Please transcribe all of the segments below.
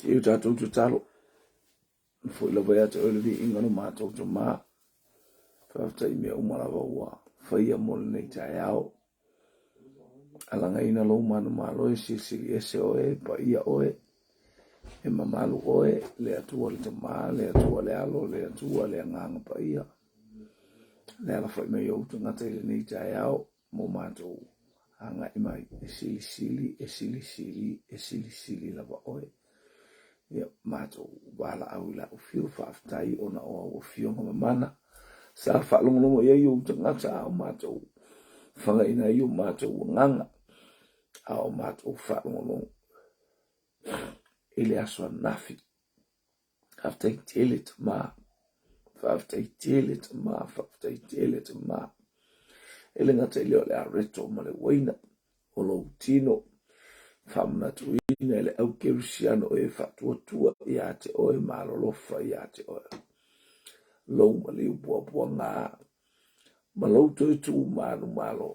Titi o tatou tatalo. Foi lava ia te oe le viiga lo matou Tama. Faafetai i mea uma lava ua faia mo lenei taeao. Alagaina lou manumalo e silisili ese oe, paia oe, e mamalu oe, le Atua le Tama, le Atua le Alo, le Atua le Agaga Paia. Le alafai mai ou tagata i lenei taeao mo matou agai mai e silisili, e silisili, e silisili lava oe. Ia, matou valaau i lau afio, faafetai ona o au afioga mamana. Sa faalogologo i ai ou tagata a o matou fagaina ai o matou agaga, a o matou faalogologo i le aso ananafi. Faafetai tele Tama. Faafetai tele Tama. Faafetai tele Tama. E le gata i lea o le areto ma le uaina o lou tino, faamanatuina e le au kerisiano e faatuatua ia te oe ma alolofa ia te oe. Lou maliu puapuaga ma lou toe tu manumalo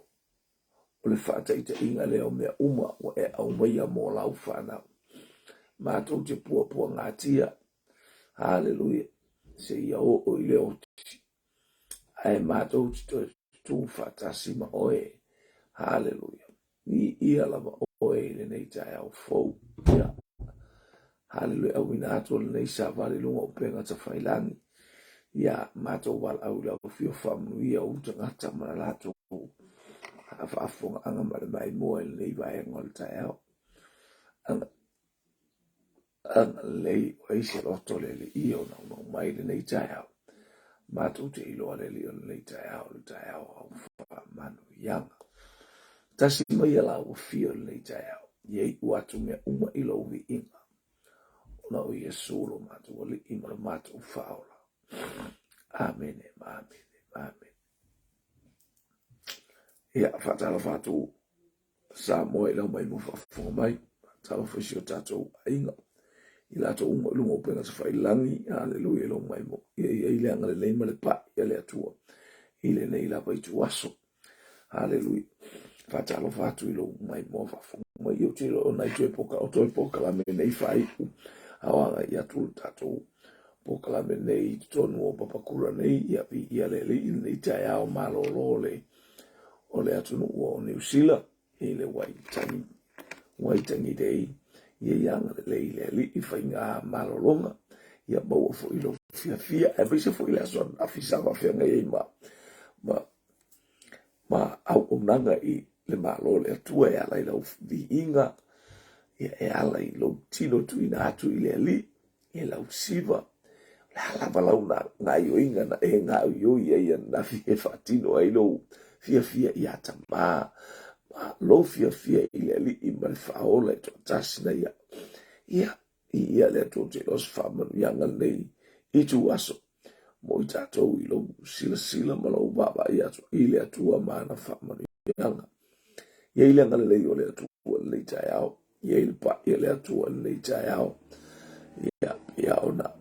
o le faataitaiga lea o mea uma ua e aumaia mo lau fanau. Matou te puapuagatia. Haleluia. Seia oo i le oti. Ae matou te toe tu faatasi ma oe. Haleluia. Viia lava oe i lenei taeao fou. Ia. Haleluia. Auina atu o lenei savali i luga o upega tafailagi. Ia matou valaau i lau afio faamanuia ou tagata ma le latou faafofogaaga ma le maimoa i lenei vaega o le taeao. Agalelei o ai se loto le Alii o naunau mai i lenei taeao. Matou te iloa le Alii o lenei taeao, le taeao au faamanuiaga. Tasi mai ia lau afio i lenei taeao, ia iu atu mea uma i lou viiga. Ona o Iesu lo matou Alii ma lo matou Faaola. Amene, amene, amene. Ia, faatalofa atu Samoa i lau mai mo faafofoga mai. Faatalofa i si o tatou aiga. I latou uma i luga o upega tafailagi. Aleluia i lou mai mo. Ia i ai le agalelei ma le pai a le Atua i lenei lava ituaso. Haleluia. Faatalofa atu i lou maimoa faafofoga mai. Ou te iloa o nai toe poka, o toe polokalame nei faaiu. A o agai atu le tatou polokalame nei i totonu o Papakura nei, ia viia le Alii i lenei taeao malolo o le, o le atunuu o Niu Sila i le Waitangi, Waitangi Day. Ia ia agalelei i le Alii i faiga malologa. Ia maua foi lou fiafia, aemaise foi le aso ananafi sa faafeagai ai ma, ma ma auaunaga i le Malo o le Atua e ala i lau viiga, ia e ala i lou tino tuuina atu i le Alii, i lau siva. O le a lava lau gaoioiga na e gaoioi ai ananafi e faatino ai lou fiafia ia Tama, ma lou fiafia i le Alii ma le Faaola e toatasi na ia. Ia, viia le Atua ou te iloa se faamanuiaga lenei ituaso mo i tatou i lou silasila ma lou vaavaai atu i le Atua ma ana faamanuiaga. Ia i le agalelei o le Atua i lenei taeao, ia i le pai o le Atua i lenei taeao, ia, ia ona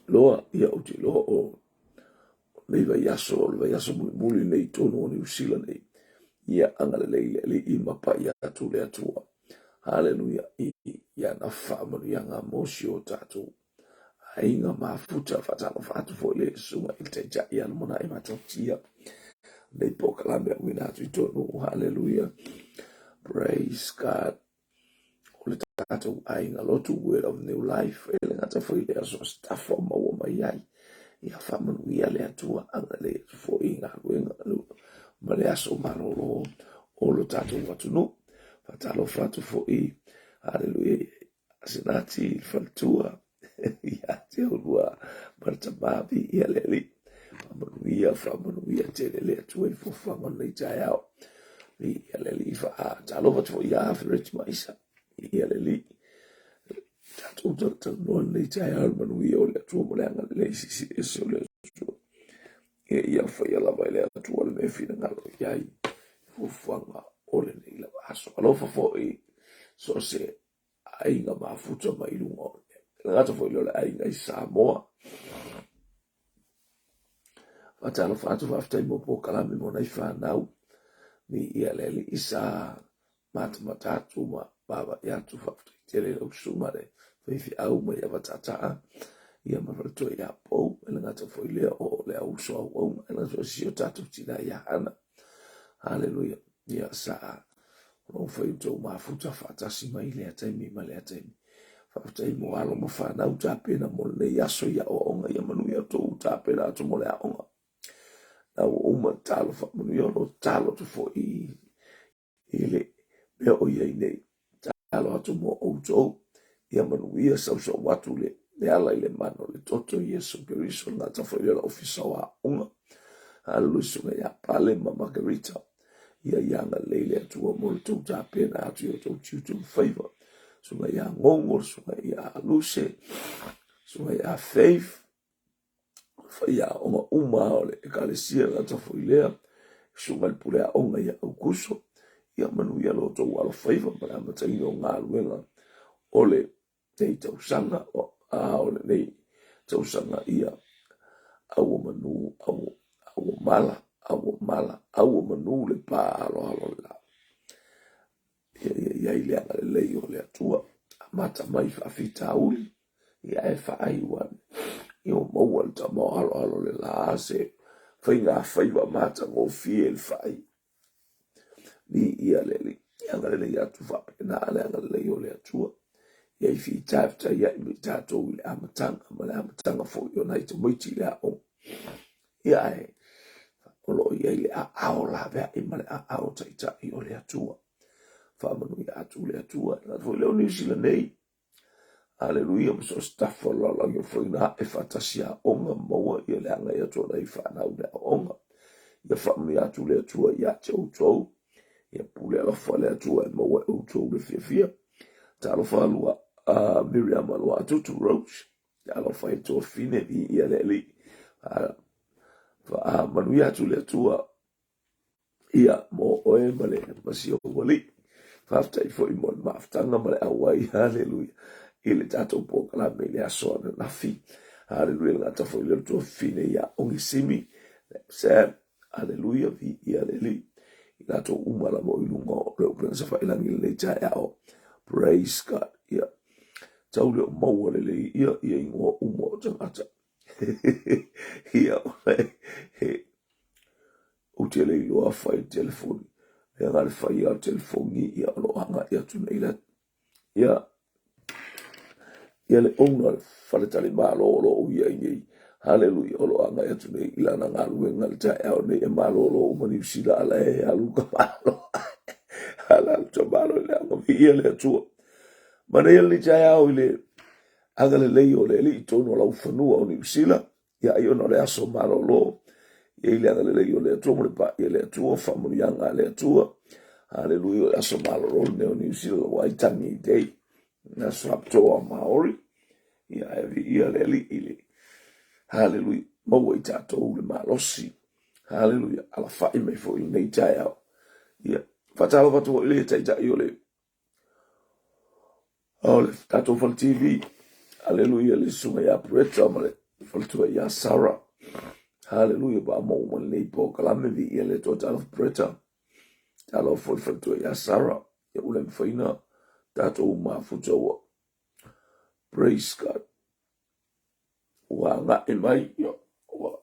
loa, ia ou te iloa o nei vaiaso, o le vaiaso mulimuli nei i totonu o Niu Sila nei, ia agalelei le Alii ma pai atu le Atua. Haleluia, i ana faamanuiaga mo si o tatou aiga mafuta. Faatalofa atu foi le susuga i le Taitai a Lumanai Matautia nei polokalame auina atu i totonu. Haleluia, praise God. O le tatou aiga lotu Word of New Life, e le gata foi i le aso Sitafa o maua mai ai. Ia faamanuia le Atua, agalelei atu foi i galuega ma le aso malolo o lo tatou atunuu. Faatalofa atu foi, haleluia, Asenati i le faletua, ia te oulua ma le tama, viia le Alii. Faamanuia, faamanuia tele le Atua i fuafuaga o lenei taeao. Viia le Alii, faatalofa atu foi ia Fereti ma Isa, viia le Alii. Tatou talatalanoa lenei taeao i le manuia o le Atua ma le agalelei silisili ese o le Atua. Ia ia faia lava e le Atua le mea finagalo i ai fuafuaga o lenei lava aso. Alofa foi so o se aiga mafuta mai luga o le gata foi lea o le aiga i Samoa. Faatalofa atu, faafetai mo polokalame mo nai fanau. Viia le Alii sa matamata atu ma vaavaai atu, faafetai. tele lau susuga le faifeau mai Avataataa, ia ma faletua ia Pou, e le gata foi lea o le auuso auauna, e le gata foi si o tatou tina ia Hana. Haleluia. Ia sa o lo o fai outou mafuta faatasi mai lea taimi ma lea taimi. Faafetai mo alo ma fanau tapena mo lenei aso i aoaoga ia manuia outou tapena atu mo le aoga. Na ua uma le talo faamanuia o lo o talo atu foi i le mea o i ai nei. Talo atu mo outou ia manuia sausau atu le le ala i le mana o le toto Iesu Keriso le gata foi lea o le ofisa o aoga. Haleluia susuga ia Pale ma Margarita. Ia ia agalelei le Atua mo le tou tapena atu i outou tiute ma faiva. Susuga ia Gogo, susuga ia Aluse, susuga ia Faith, faiaoga uma o le ekalesia le gata foi lea, susuga i le pule aoga ia Aukuso, ia manuia lo outou alofaiva ma le amataina o galuega o lenei tausaga, a o lenei tausaga ia aua manu, aua, aua mala, aua mala, aua manu le pa aloalo le la. Ia ia i ai le agalelei o le Atua, amata mai faafitauli, ia ae faaiu ane, ia ua maua le tamaoaloalo le la se faiga faiva matagofie i le faaiu. Viia le Alii, ia agalelei atu faapena le agalelei o le Atua. Ia i fitafitaia'i ma i tatou i le amataga ma le amataga foi o nai tamaiti i le aoga. Ia ae o lo o i ai le aao laveai ma le aao taitai o le Atua. Faamanuia atu le Atua. E foi lea o Niu Sila nei. Aleluia, ma so o se tafa o le lalolagi o foi na ae faatasi aoga maua ia le agai atu o nai fanau i le aoga. Ia faamanuia atu le Atua ia te outou. Ia pule alofa le Atua e maua e outou le fiafia. Talofa lua Miriam Luatutu Roach. Talofa e tuafine viia le Alii. Faamanuia atu le Atua ia mo oe ma le ma si ou alii. Faafetai foi mo le mafutaga ma le auai, haleluia, i le tatou polokalame i le aso ananafi. Haleluia, le gata foi le tuafine ia Ogisimi, Sam, haleluia, viia le Alii. I latou uma lava o i luga o le upega safailangi i lenei taeao. Praise God. Ia, tau le o maua lelei ia, ia ingoa uma o tagata. Ia, he, ou te le iloa fai le telefoni. Lea na le fai o le telefoni, ia, o lo o agai atu nei la. Ia, ia le owner o le faletalimalo o lo o i ai nei. Haleluia, o lo o agai atu nei i lana galuega i le taeao nei e malolo uma Niu Sila ala e alu ka malo. Ala alu ka malo i le aoga viia le Atua. Manaia lenei taeao i le agalelei o le Alii i totonu o lau fanua o Niu Sila, ia ai ona o le aso malolo. E i ai le agalelei o le Atua ma le paia o le Atua, faamanuiaga a le Atua. Haleluia, o le aso malolo lenei o Niu Sila, Waitangi Day, le aso faapitoa o Maori. Ia ae viia le Alii i le Haleluia, maua i tatou le malosi. Haleluia, alafai mai foi i lenei taeao. Ia, faatalofa atu foi i le Taitai o le O le tatou fale TV. Aleluia le susuga ia Bretta ma le faletua ia Sarah. Haleluia pa mo uma lenei polokalame viia le Atua talofa Bretta. Talofa foi le faletua ia Sarah. Ia ua le mafai ona tatou mafuta ua. Praise God. Ua agai mai ia ua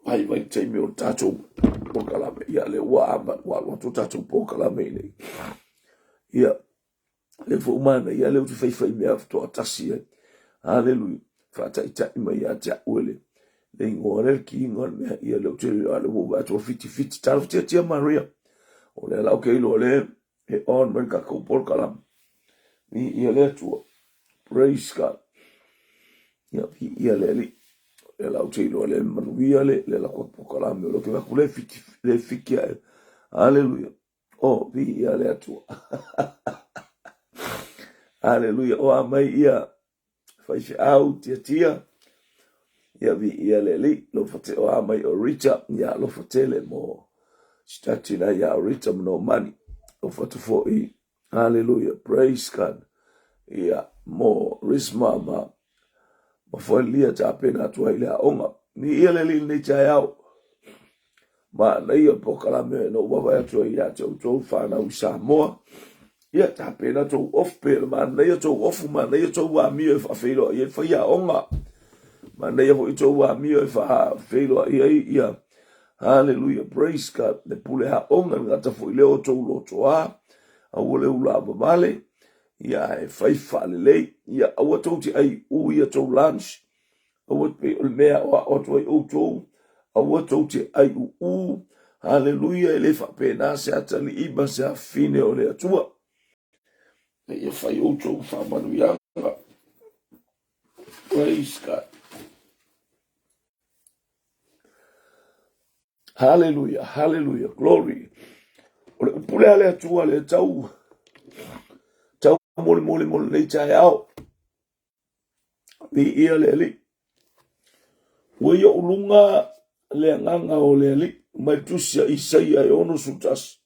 vaivai le taimi o le tatou polokalame. Ia lea ua ama ua alu atu le tatou polokalame i nei. Ia lea foi ua manaia lea ou te faifai mea toatasi ai. Haleluia. Faataitai mai ia te au e le le igoa lea le kiga o le mea ia lea ou te iloa lea ua ou vaai atu ua fitifiti. Talofa tiatia Maria. O lea la ou te iloa lea e on mai le tatou polokalame. Viia le Atua. Praise God. Ia viia le Alii. O lea la ou te iloa lea e manuia le le latou polokalame. O lea ou te vaai atu lea e fiti lea e fiki ae. Haleluia. Oh, viia le Atua. Haleluia. O a mai ia faifeau tiatia. Ia viia le Alii. Alofa te o a mai o Rita. Ia alofa tele mo sitati na ia o Rita ma Nomani. Alofa atu foi. Haleluia. Praise God. Ia mo Risma ma ma Foelia tapena atu ai i le aoga. Viia le Alii i lenei taeao. Manaia polokalame na ou vaavaai atu ai ia te outou fanau i Samoa. Ia, tapena tou ofu, pei o le manaia tou ofu, manaia tou amio e faafeiloai ai faiaoga, manaia foi tou amio e faafeiloai ai ia, haleluia, praise God, le pule aoga, le gata foi lea o tou lotoa, aua le ulavavale, ia ae fai faalelei, ia aua tou te ai u ia tou lunch, Aua pei o le mea o aʻo atu ai ʻoutou, aua tou te ʻaiuʻu. Haleluia, e le faapena se atalii ma se afafine o le Atua. Ina ia fai ʻoutou faamanuiaga. Praise God. Haleluia, haleluia, glory. O le upu lea a le Atua le tau, tau molimoli mo lenei taeao. Viia le Alii. Ua i ou luga le agaga o le Alii, mai le tusi a Isaia e 61.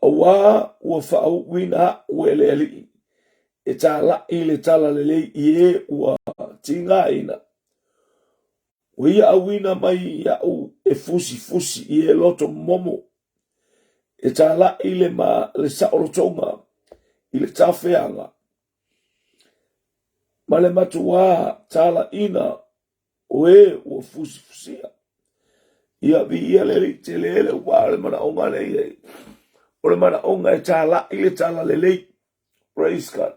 Auā ua faauuina aʻu e le Alii, e tālaʻi le talalelei i e ua tigaina. Ua ia auina mai iaʻu e fusifusi i e loto momo, e tālaʻi le, ma, le saolotoga i le tafeaga, ma le matuā talaiina o e ua fusifusia. Ia viia le Alii tele le upa o le manaoga lea i ai. O le manaoga e talai le talalelei. Praise God.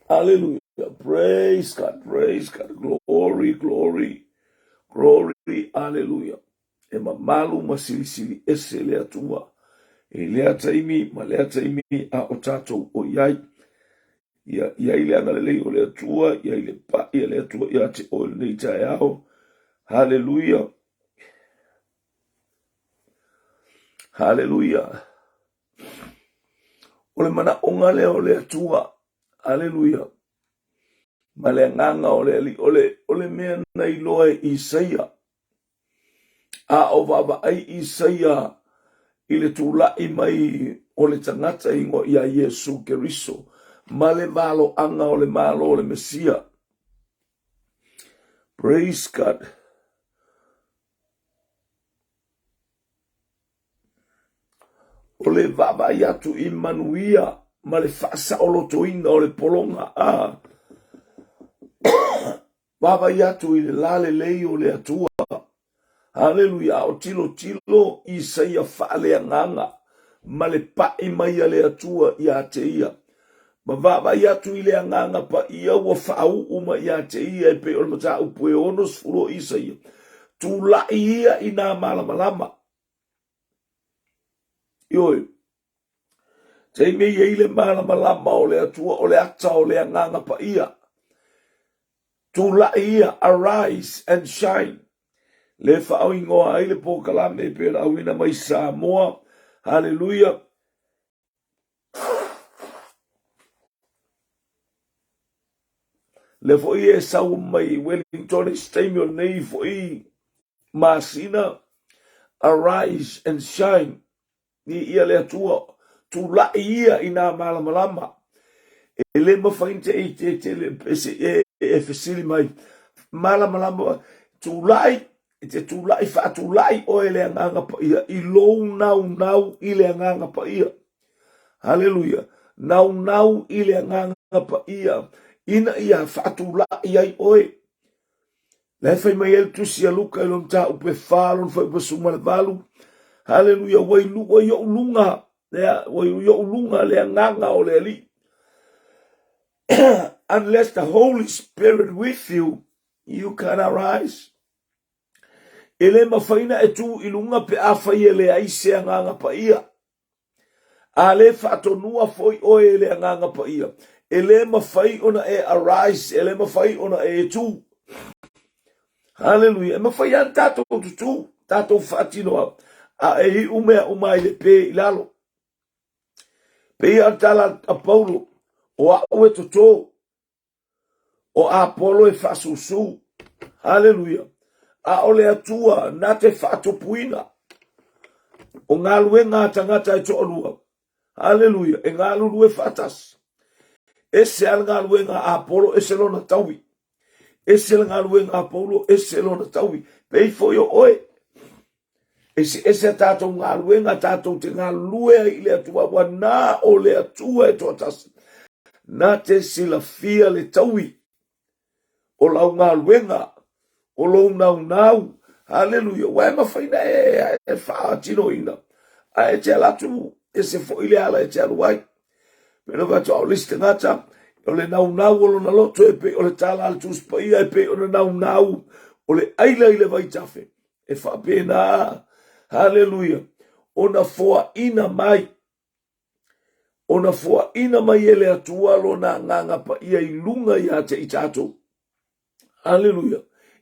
Hallelujah. Praise God. Praise God. Glory, glory, glory. Hallelujah. E mamalu ma silisili ese le Atua i lea taimi ma lea taimi a o tatou o i ai. Ia i ai le agalelei o le Atua, i ai le paʻi a le Atua ia te oe lenei taeao. Haleluia. Haleluia. O le manaoga lea o le Atua. Haleluia. Ma le agaga o le Alii, o le, o le mea na iloa e Isaia. A o vaavaai Isaia i le tulaʻi mai o le tagata i igoa iā Iesu Keriso ma le valoaga o le Malo o le Mesia. Praise God. O le vaavaai atu i manuia ma le faasaolotoina o le pologa a Vaavaai atu i le lalelei o le Atua. Haleluia! A o tilotilo Isaia faaleagaga ma le paʻi mai a le Atua iā te ia. Ma vaavaai atu i le agaga paia ua faauu mai iā te ia e pei o le mataupu e 60 o Isaia. Tulaʻi ia i nā malamalama. Ioe. Taimi e i ai le malamalama o le Atua, o le ata o le agaga paia. Tulaʻi ia, arise and shine. Le faaoigoa ai le polokalame e pei ona auina mai Samoa. Haleluia. Le foi e sau mai Wellington i se taimi o lenei foi masina. Arise and shine. Viia le Atua, tulaʻi ia i nā malamalama. E le mafai te i te te e, e fesili mai, malamalama, tulaʻi, i te tulaʻi faatulaʻi ʻoe le agaga paia i lou naunau i le agaga paia. Haleluia. Naunau i le agaga paia ina ia faatulaʻi ai ʻoe. La e fai mai ai le tusi a Luka i lona mataupu e fa lona fuaiupu 18. Haleluia, ua i ua i oʻu luga, lea, ua i oʻu luga le agaga o le Alii. Unless the Holy Spirit with you, you can arise. E le mafai na e tū i luga pe afai e leai se agaga paia. A le faatonua foi oe e le Agaga Paia, e le mafai ona e arise, e le mafai ona e tū. Haleluia. E mafai lava ona tatou tutū, tatou faatino au, a e iu mea uma ai le pē i lalo. Pei a le tala a Paulo, o aʻu e totō, O Apolo e faasusū. Haleluia. A o le Atua na te faatupuina o galuega a tagata e toalua. Haleluia. E galulue faatasi. Ese a le galuega a Apolo, ese lona taui. Ese le galuega a Paulo, ese lona taui. Pei foi o oe. Eseese a tatou galuega tatou te galulue ai i le Atua, ua na o le Atua e toatasi na te silafia le taui o lau galuega, o lou naunau. Haleluia! Ua e mafai na e faatinoina, ae e te ala atu ese foi le ala e te alu ai. Pei ona fai atu, a o le isi tagata, o le naunau o lona loto e pei o le tala a le Tusi Paia e pei ona naunau o le aila i le vaitafe. E faapena, haleluia, ona foaina mai ona foaina mai e le Atua lona agaga paia i luga ia te i tatou. Aleluia!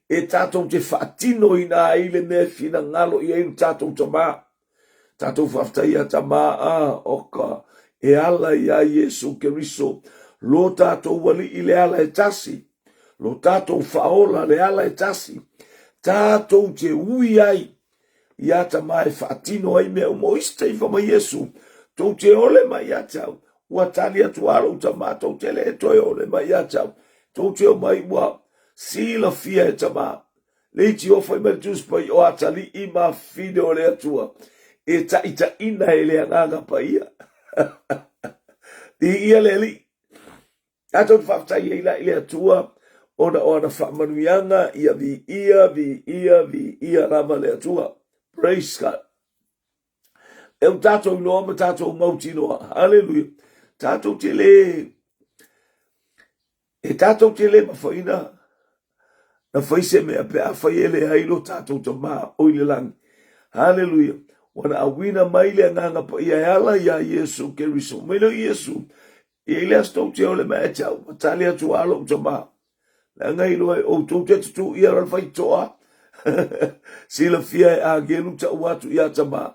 E tatou te faatinoina ai le mea e finagalo i ai lo tatou Tamā. Tatou faafetai ia Tamā a oka e ala iā Iesu Keriso, lo tatou Alii le ala e tasi, lo tatou Faaola le ala e tasi, tatou te ui ai Iā Tamā e faatino ai mea uma. O isi taimi fai mai Iesu, Tou te ole mai ia te au, ua tali atu a lou Tamā, tou te le toe ole mai ia te au, tou te omai ua silafia e Tamā. Leitio fai mai le Tusi Paia o atalii ma afafine o le Atua e taitaiina e le Agaga Paia. Viia le Alii. Tatou te faafetai ai la i le Atua ona o ana faamanuiaga, ia viia, viia, viia lava le Atua. Praise God. E u tatou iloa ma tatou mautinoa. Haleluia. Tatou te le, e tatou te le mafaina na fai se mea pe afai e leai lo tatou Tamā o i le lagi. Haleluia. Ua na auina mai le Agaga Paia e ala iā Iesu Keriso. Mai lea o Iesu, E i ai le aso tou te ole mai ia te au, ma tali atu a lou tamā. Leaga e iloa e outou te tutū ia le faitotoa. Silafia e agelu taua atu iā tamā.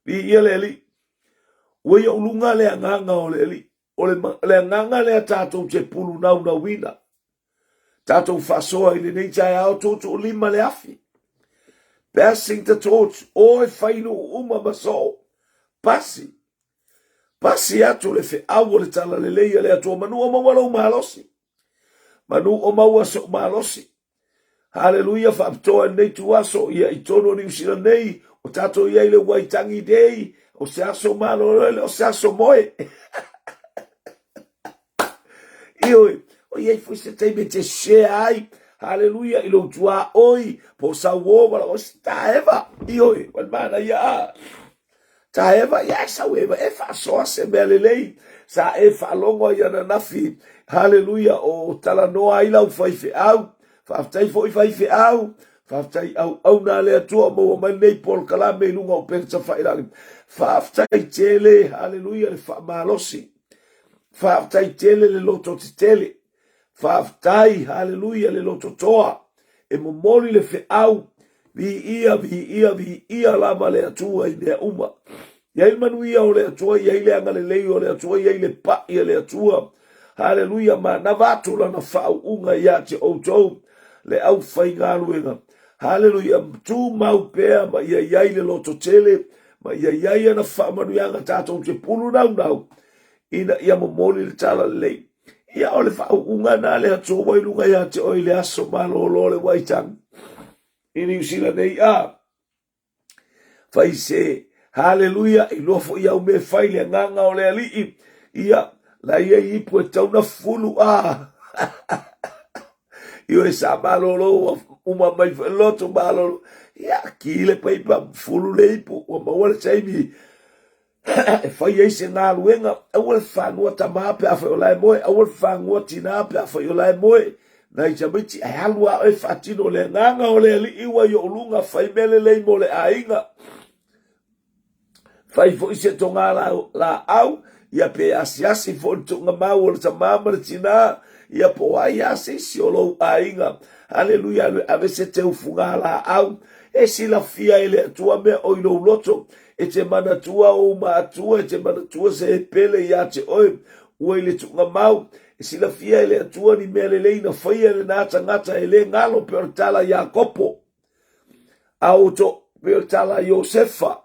Viia le Alii. Ua i ou luga le agaga o le Alii. O le, le agaga lea tatou te pulu naunauina. Tatou faasoa i lenei taeao tuutuulima le afi. Passing the torch, o e fai nuu uma ma soo. Pasi. Pasi atu le feau o le talalelei a le Atua, manu o maua lou malosi. Manu o maua sou malosi. Haleluia, faapitoa i lenei tuaso, ia i tonu o Niu Sila nei, o tatou i ai le Waitangi Day, o se aso malolo, o se aso moe. Ioe, o i ai foi se taimi e te share ai, haleluia, i lou tuaoi, po o sau o, wala o se taeva, ioe, o le manaia a. Taeva, ia e sau e, e faasoa se mea lelei, sa e faalogo ai ananafi, haleluia, o talanoa ai lau faifeau, faafetai foi faifeau, faafetai auauna a le Atua o maua mai lenei polokalame i luga o upega tafailagi. Faafetai tele, haleluia, le faamalosi. Faafetai tele le loto tetele. Faafetai, haleluia, le loto toa. E momoli le feau, viia, viia, viia lava le Atua i mea uma. I ai le manuia o le Atua, i ai le agalelei o le Atua, i ai le pa'i a le Atua. Haleluia, manava atu lana faauuga ia te outou, le aufaigaluega. Haleluia, tumau pea ma ia i ai le loto tele, ma ia i ai ana faamanuiaga tatou te pulu naunau ina ia momoli le talalelei. Ia o le faauuga na le Atua ua i luga ia te oe i le aso malolo le Waitangi i Niu Sila nei a. Fai se haleluia, iloa foi au mea e fai le agaga o le Alii. Ia, la ia i ipu e tau na fulu a. Ioe sa malolo ua uma mai foi loto malolo. Ia, ki le paipa fulu le ipu ua maua le taimi e fai ai se galuega. Aua le fanua tamā pe afai o la e moe, aua le fanua tinā pe afai o la e moe. Nai tamaiti, ae alu a oe faatino le agaga o le Alii ua i ou luga, fai mea lelei mo le aiga. Fai foi se toga laau, ia pe asiasi foi le tuugamau o le tamā ma le tinā, ia po o ai lava se isi o lou aiga. Haleluia, alu e ave se teufuga laau, e silafia e le Atua mea o i lou loto, e te manatua ou matua, e te manatua se e pele ia te oe, ua i le tuugamau, e silafia e le Atua ni mea lelei na faia e lena tagata e le galo pei o le tala a Iakopo. A outou, pei o le tala a Iosefa,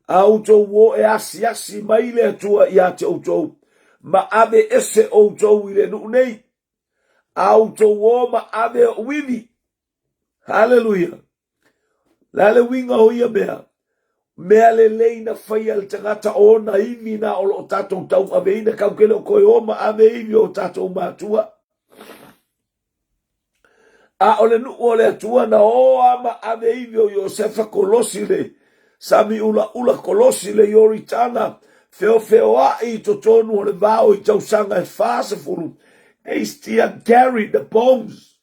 a outou o e asiasi mai le Atua ia te outou, ma ave ese outou i le nuu nei, a outou o ma ave o'u ivi. Haleluia! Le a le uiga o ia mea? Mea lelei na faia e le tagata o ona ivi na o lo o tatou tauaveina kau ke le o koe o ma ave ivi o tatou matua. A o le nuu o le Atua na o a ma ave ivi o Iosefa kolosi le sami ulaula kolosi le Ioritana feofeoai i totonu o le vao i tausaga e 40. They still carry the bones.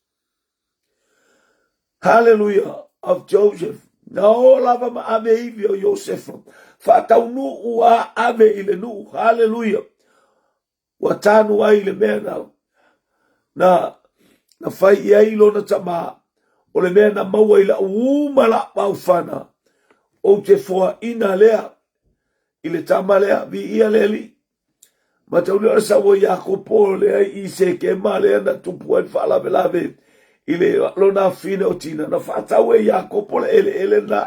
Hallelujah of Joseph. Na o lava ma ave ivi o Iosefa. Faataunuu a ave i le nuu. Hallelujah. Ua tanu ai le mea na, na, na fai i ai lona tamā. O le mea na maua i lau uma lau aufana. Ou te foaina lea i le tama lea. Viia le Alii. Mataulia o le sau o Iakopo lea i Sekema lea na tupu ai le faalavelave i le lona afine o Tina, na faatau e Iakopo le eleele na.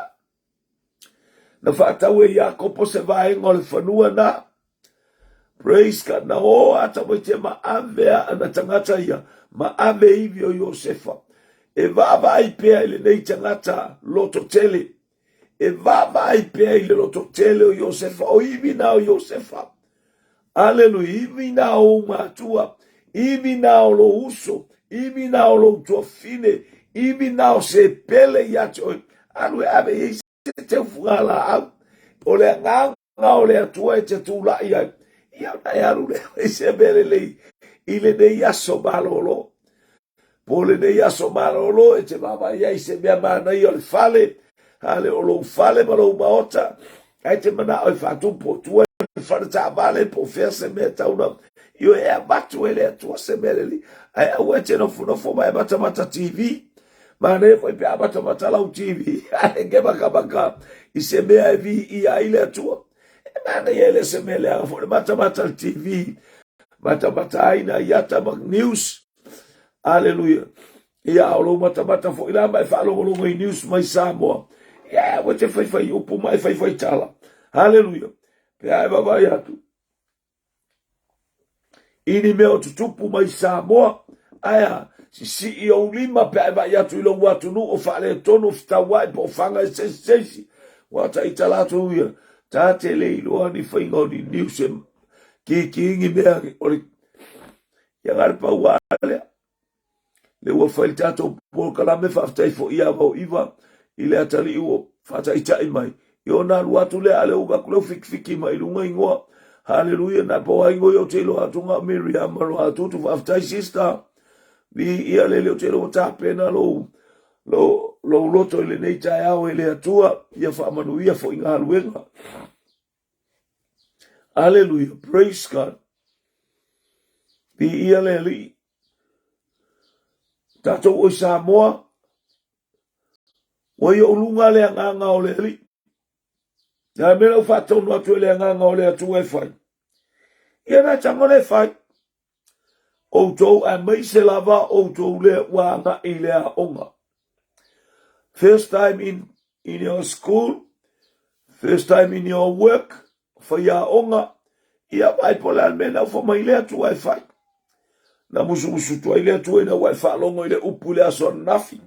Na faatau e Iakopo se vaega o le fanua na. Praise God. Na o a tamaiti ma ave a na tagata ia, ma ave ivi o Iosefa. E vaavaai pea i lenei tagata loto tele. E vaavaai pea i le lototele o Iosefa, o ivi na o Iosefa. Aleluia, ivi na o ou matua, ivi na o lou uso, ivi na o lou tuafine, ivi na o se pele ia te oe. Alu e ave i ai se teufugalaau. O le agaga o le Atua e te tulai ai, ia ona e alu lea i se mea lelei i lenei aso malolo. Po o lenei aso malolo e te vaavaai ai i se mea manaia o le fale, a le o lou fale ma lou maota, ae te manao e faatupu o tua le fale taavale po o fea se mea tau na ioe e avatu e le Atua se mea lelei. Ae aua e te nofonofo ma e matamata TV. Manaia foi pe a matamata lau TV, ae ke makamaka i se mea e viia ai le Atua. E manaia e le se mea leaga foi le matamata le TV, matamata ai na iata ma news. Aleluia. Ia, o lou matamata foi la ma e faalogologo i news mai Samoa. Ia, ua te faifai upu ma e faifai tala. Aleluia. Pe a e vaavaai atu i ni mea o tutupu mai Samoa, ae a, sisii ou lima pe a e vaai atu i lou atunuu o faaletonu, o fetauai po o faga e se isi se isi. Ua taita latou ia, ta te le iloa ni faiga o ni news e kikiingi mea o le ia na o le pau lava lea. Lea ua fai le tatou polokalame, faafetai foi ia Vaoiva i le atalii ua faataitai mai. Ia ona alu atu lea, a lea ua atu lea ua fitifiti mai i luga igoa. Haleluia, na pau lava igoa ia ou te iloa atu na o Miriama Loatutu. Faafetai sister. Viia le Alii, ou te iloa ua tapena lou, lou, lou loto i lenei taeao e le Atua. Ia faamanuia foi galuega. Aleluia, praise God. Viia le Alii. Tatou oi Samoa, ua i ou luga le agaga o le Alii. Na mea lau faatonu atu e le agaga o le Atua e fai. Ia na tago le fai. Outou aemaise lava outou lea ua agai i le aoga. First time in, in your school, first time in your work, faiaoga, ia vaai po o le a le mea na ufa mai le Atua e fai. Na musumusu tu ai le Atua ina ua e faalogo i le upu i le aso ananafi.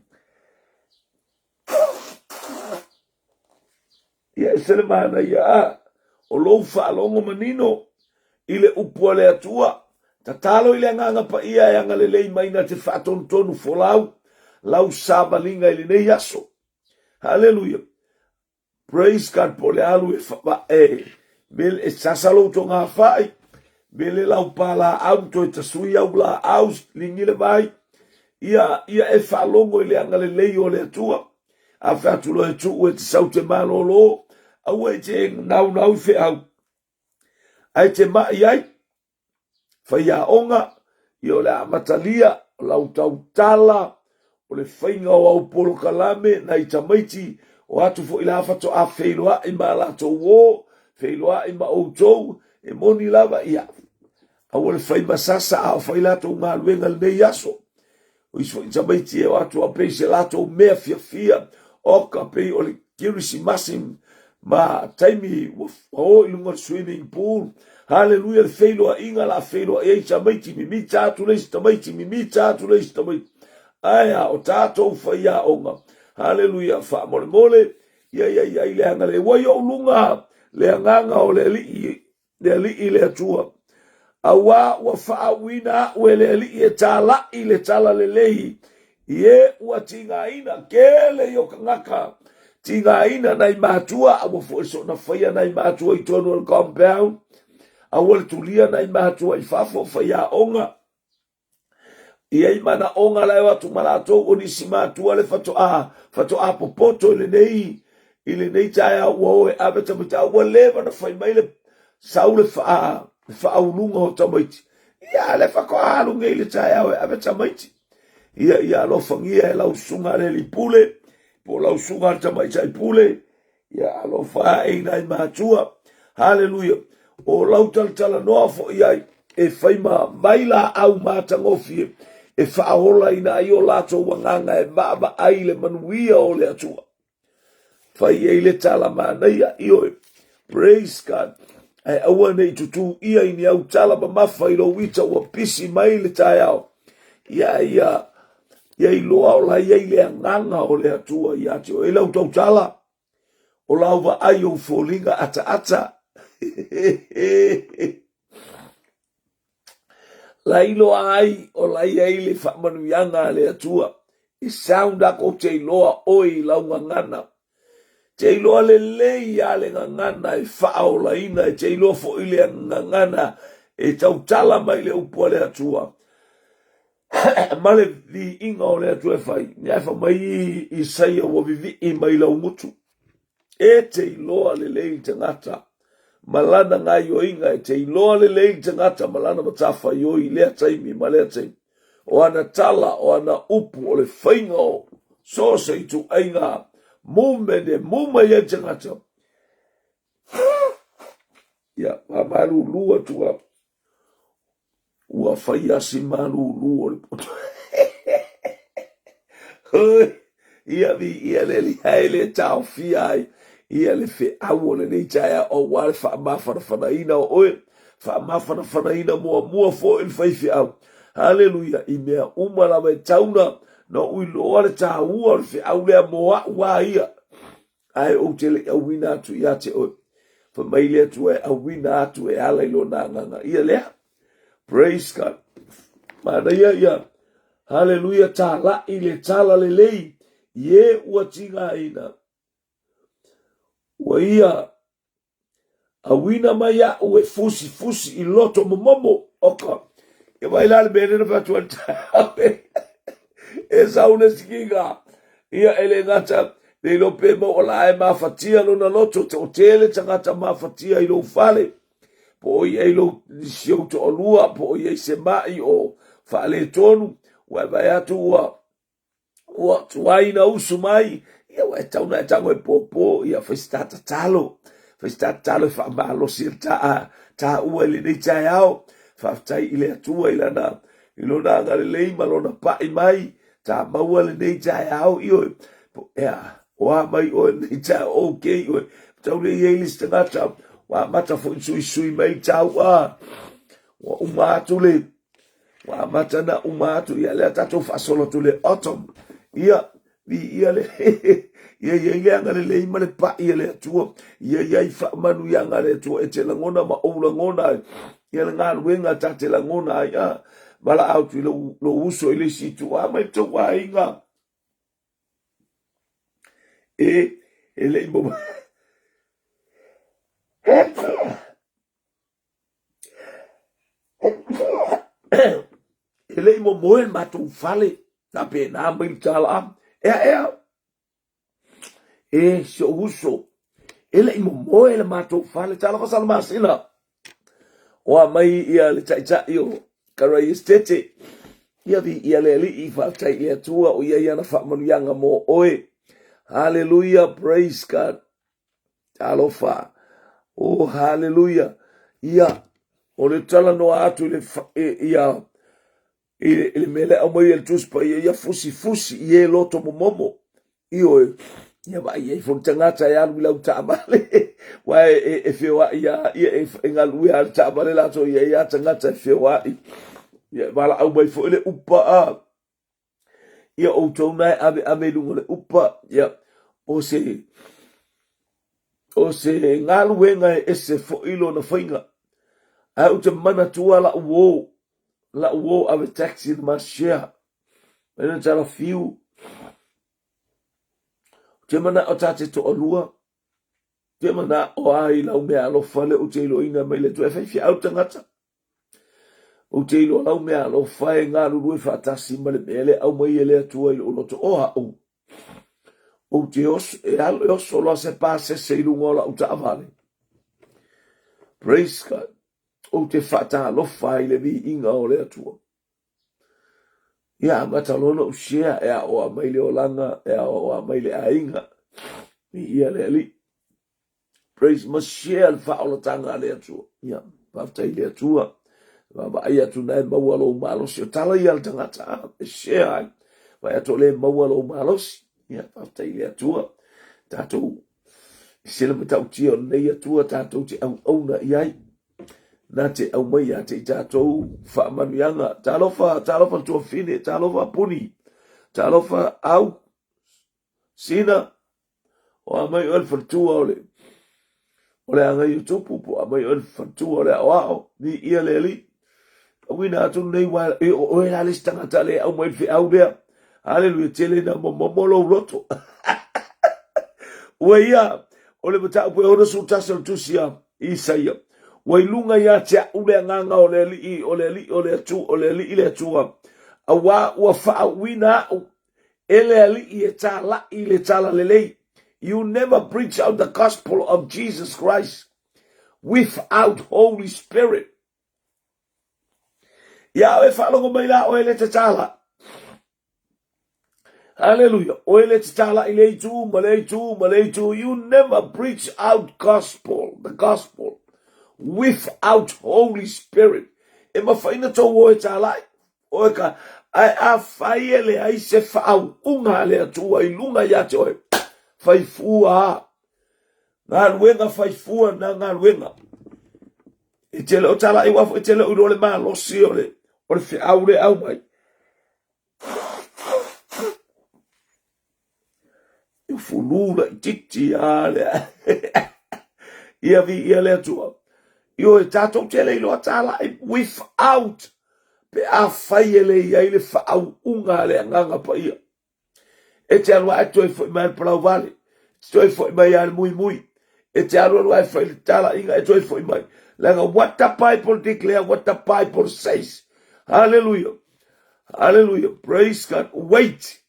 Ia ese le manaia a o lou faalogo manino i le upu a le Atua. Tatalo i le Agaga Paia e agalelei mai na te faatonutonu folau lau savaliga i lenei aso. Haleluia. Praise God po o le alu e e mele e sasa lou togafai, mele lau palaau toe tasui au laau ligi le vai. Ia ia e faalogo i le agalelei o le Atua. A fai atu loa e tuu e te sau te malolo, aua e te naunau i feau, ae te mai ai, faiaoga, ia o le amatalia, o lau tautala, o le faiga o au polokalame, nai tamaiti, o atu foi la faatoa feiloai ma latou o, feiloai ma outou, e moni lava, ia, aua le fai ma sasa a o fai latou galuega i lenei aso. O isi foi tamaiti e o atu a pei se latou mea fiafia, oka pei o le Kerisimasi ma taimi ua o i luga o le swimming pool. Haleluia, le feiloaiga la feiloai ai tamaiti, mimita atu le isi tamaiti, mimita atu le isi tamaiti. Ae a o tatou faiaoga, haleluia, faamolemole, Ia ia ia i le agalelei. Ua i ou luga le agaga o le Alii, le Alii le Atua. Auā ua faauuina aʻu e le Alii e tālaʻi le talalelei i e ua tigaina. Tele ia o tagata tigaina nai matua, aua foi soona faia nai matua i totonu o le compound, aua le tulia nai matua i fafo, faiaoga. I ai manaoga la e o atu ma latou o nisi matua le faatoa faatoa popoto i lenei i lenei taeao ua o e ave tamaiti a ua leva na fai mai le sau le faa le faauluga o tamaiti ia le faatoa alu nei le taeao e ave tamaiti ia ia alofagia e lau susuga le alii pule po o lau susuga le tamaitai pule Ia alofa ae i nai matua. Haleluia. O lau talatalanoa foi ai e fai ma vai laau matagofie e faaolaina ai o latou agaga e vaavaai i le manuia o le Atua. Fai ai le tala manaia, ioe. Praise God. Ae aua ne i tutū ia i ni au tala mamafa i lou ita ua pisi mai le taeao. Ia, ia, ia iloa o la i ai le agaga o le Atua ia te oe. E lau tautala, o lau vaai ou foliga ataata. La iloa ai o la i ai le faamanuiaga a le Atua. E sound a kou te iloa oe i lau gagana. Te iloa lelei a le gagana e faaolaina, e te iloa foi le gagana e tautala mai le upu a le Atua. Ma le viiga o le Atua e fai, ia fai mai Isaia ua vivii mai lau gutu. E te iloa lelei le tagata ma lana gaioiga, e te iloa lelei le tagata ma lana matafaioi i lea taimi ma lea taimi. O ana tala, o ana upu, o le faiga o so o se ituaiga movement e mu mai ai le tagata. Ia, faamalulu atu au. Ua fai si malulu o le poto. Hoi, ia viia le Alii ae le taofia ai ia le feau o lenei taeao aua le faamafanafanaina o oe, faamafanafanaina muamua foi le faifeau. Haleluia, i mea uma lava e tauna na ou iloa le taua o le feau lea mo au a ia. Ae ou te le i auina atu ia te oe. Fai mai le Atua e auina atu e ala i lona agaga. Ia lea. Praise God. Manaia ia. Haleluia, tālaʻi le tala lelei i e ua tigaina. Ua ia Auina mai aʻu e fusifusi i loto momomo. Oka. Ia vaai la le mea lea na fai atu ai le taeao e sau le sikiga. Ia e le gata, le iloa pe maua la e mafatia lona loto, toatele tagata mafatia i lou fale, po o i ai lou nisi ou toalua, po o i ai se mai o faaletonu, ua e vaai atu ua ua tuai na usu mai, ia ua e tau na e tago e pōpō, ia fai se ta tatalo, fai se ta tatalo e faamalosi e le taua i lenei taeao, faafetai i le Atua i lana, i lona agalelei ma lona pai mai, ta maua lenei taeao, ioe, ea, o a mai oe lenei taeao, okay oe, tau le i ai le isi tagata, ua amata foi suisui mai le taua, ua uma atu le, Ua amata na uma atu ia lea tatou faasolo atu le autumn. Ia, viia le ia ia i le agalelei ma le paʻi a le Atua. Ia ia i faamanuiaga a le Atua e te lagona ma ou lagona ai. Ia le galuega ta te lagona ai. A, valaau atu i lou, lou uso i le isi itu. A mai tou aiga. E, e le i mo... E le i momoe le matou fale, tapena mai le tala, ea ea, e si ou uso, e le i momoe le matou fale, talofa sa le masina, o a mai ia le taitai o Karai Esitete, ia viia le Alii, faafetai i le Atua o i ai ana faamanuiaga mo oe. Haleluia, praise God. Talofa. Oh, haleluia. Ia, o le talanoa atu i le, ia, i le mea lea aumai e le Tusi Paia, ia fusifusi i e loto momomo. Ioe, ia vaai ai foi le tagata e alu i lau taavale, aua e, e feoai lava, ia e, e galue lava le taavale latou, ia i ai lava tagata e feoai. Ia, e valaau mai foi le upa a, Ia outou na e aveave i luga o le upa, ia, o se... O se galuega e ese foi lona faiga. Ae ou te manatua la'u uō, la'u uō ave taxi na ma share. Mai na tala fiu. Ou te mana'o ta te to'alua, te mana'o a i lau mea alofa lea ou te iloaina mai le Atua e fai feau le tagata. Ou te iloa lau mea alofa e galulue faatasi ma le mea lea e aumai e le Atua i lou loto o a'u. Ou te oso, e alu e oso loa se pasese i luga o la'u taavale. Praise God. Ou te faatalofa ai i le viiga o le Atua. Ia amata loa ona ou share e aoa mai le olaga, e aoa mai le aiga. Viia le Alii. Praise ma share le faaolataga a le Atua. Ia, faafetai i le Atua. Vaavaai atu na e maua lou malosi. O tala ia a le tagata, a, e share ai. Vaai atu o lea e maua lou malosi. Ia, faafetai i le Atua. Tatou, se le matautia o lenei Atua tatou te auauna i ai. Na te aumai ia te i tatou faamanuiaga. Talofa, talofa le tuafafine, talofa Puni, talofa Au, Sina, o a mai oe le faletua o le o le agai o tupu, po o a mai oe le faletua o le aoao, viia le Alii. Auina atu lenei wa, e o oe la le isi tagata le aumai le feau lea. Haleluia, tele ina momomo lou loto. Ua ia, o le mataupu e 61 o le tusi a Isaia. Ua i luga ia te a'u le agaga o le Alii, o le Alii o le Atua, o le Alii le Atua, auā ua faauuina a'u e le Alii e tāla'i le talalelei. You never preach out the gospel of Jesus Christ without Holy Spirit. Ia oe faalogo mai la oe le te tāla'i. Hallelujah. Oe le te tāla'i le itu ma le itu ma le itu. You never preach out gospel, the gospel, without Holy Spirit. E mawhaina tō oe tāla'i. Oe ka, ae afai e leai se faauuga a le Atua i luga ia te oe, fai fua a. Galuega fai fua na galuega. E te le o talai ua e te le o iloa le malosi o le, o le feau le au mai. I fulu laititi a le ia viia le Atua. Ioe, tatou te le iloa talai without pe afai e le i ai le faauuga a le Agaga Paia. E te alu ae toe foi mai le palauvale, e te toe foi mai a le muimui, e te alu alu ae fai le talaiga e toe foi mai. Leaga what the Bible declare, what the Bible says. Hallelujah. Hallelujah. Praise God. Wait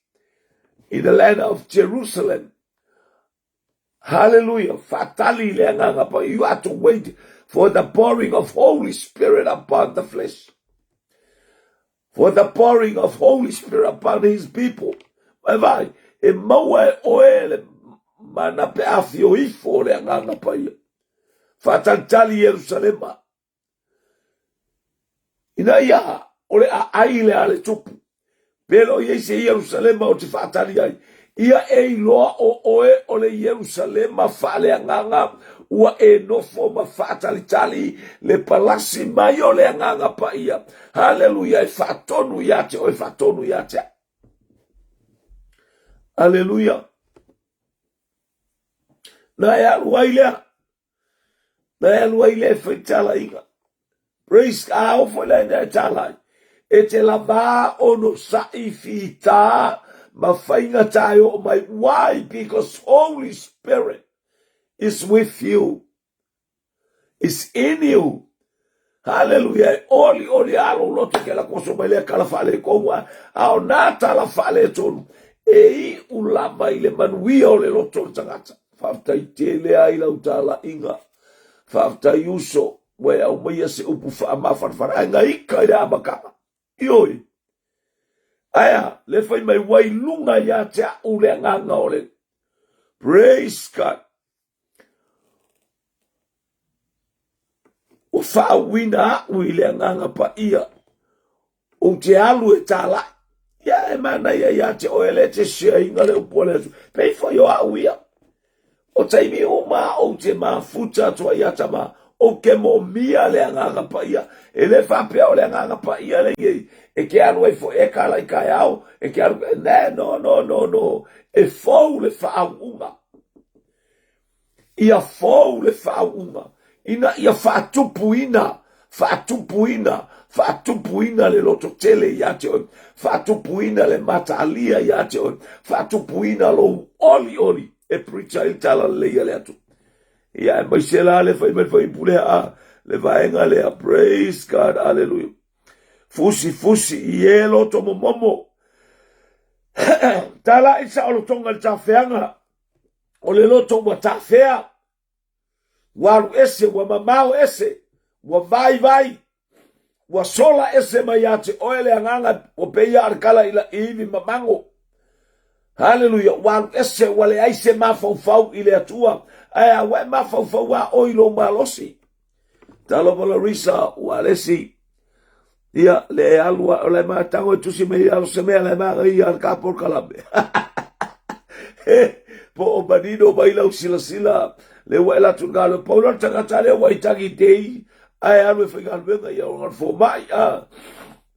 in the land of Jerusalem. Hallelujah. Faatali le agaga pa. You have to wait for the pouring of Holy Spirit upon the flesh. For the pouring of Holy Spirit upon his people. Vai vai, e maua e oe le mana pe afio ifo le agaga paia. Faatalitali Ierusalema. Ina ia o le aai le a le tupu. Pe le o i ai se Ierusalema o te faatali ai. Ia e iloa o oe o le Ierusalema faaleagaga ua e nofo ma faatalitali le palasi mai o le Agaga Paia. Haleluia, e faatonu ia te oe, faatonu ia te au. Aleluia. Na e alu ai lea. Na e alu ai lea e fai talaiga. Praise God. A oo foi la ina e tala ai. E te lavā onosai fitā ma faigata e oo mai. Why? Because Holy Spirit is with you. Is in you. Haleluia, e olioli a lou loto ke la koso mai lea kala faaletonu a, a o nā tala faaletonu e iu lava i le manuia o le loto o le tagata. Faafetai tele ai lau talaiga. Faafetai uso, ua e aumaia se upu faamafanafana ae gaika i le amataga. Ioe. Ae a, le fai mai ua i luga ia te a'u le agaga o le Praise God. Ua faauuina a'u i le Agaga Paia, ou te alu e tāla'i. Ia e manaia ia te oe lea e te share-ina le upu a le Atua. Pei foi o a'u ia. O taimi uma ou te mafuta atu ai ia Tama, ou te moomia le Agaga Paia. E le faapea o le Agaga Paia lenei e te alu ai foi e kala i taeao, e te alu, ne, no, no, no, no. E fou le faauuga. Ia fou le faauuga, ina ia faatupuina, faatupuina, faatupuina le lototele ia te oe, faatupuina le mataalia ia te oe, faatupuina lou olioli e preach ai le tala lelei a le Atua. Ia aemaise la le fai mai le fuaiupu lea a le vaega lea, praise God, hallelujah. Fusi fusi i e loto momomo. Talai saolotoga i le tafeaga o le loto ua tafea, ua alu ese, ua mamao ese, ua vaivai, ua sola ese mai ia te oe le agaga ua pei a o le kala i la ivi mamago. Haleluia, ua alu ese, ua leai se mafaufau i le Atua, ae a ua e mafaufau a oe i lou malosi. Talofa Larissa, ua alesi. Ia, le alu o le matago e tusi mai alo se mea le maga ia le kapo kalame. Po o manino mai lau silasila le ua e latu i galuega. Pau la le tagata lea ua i tagi tei ae alu e faigaluega ia ona fomai. Ah.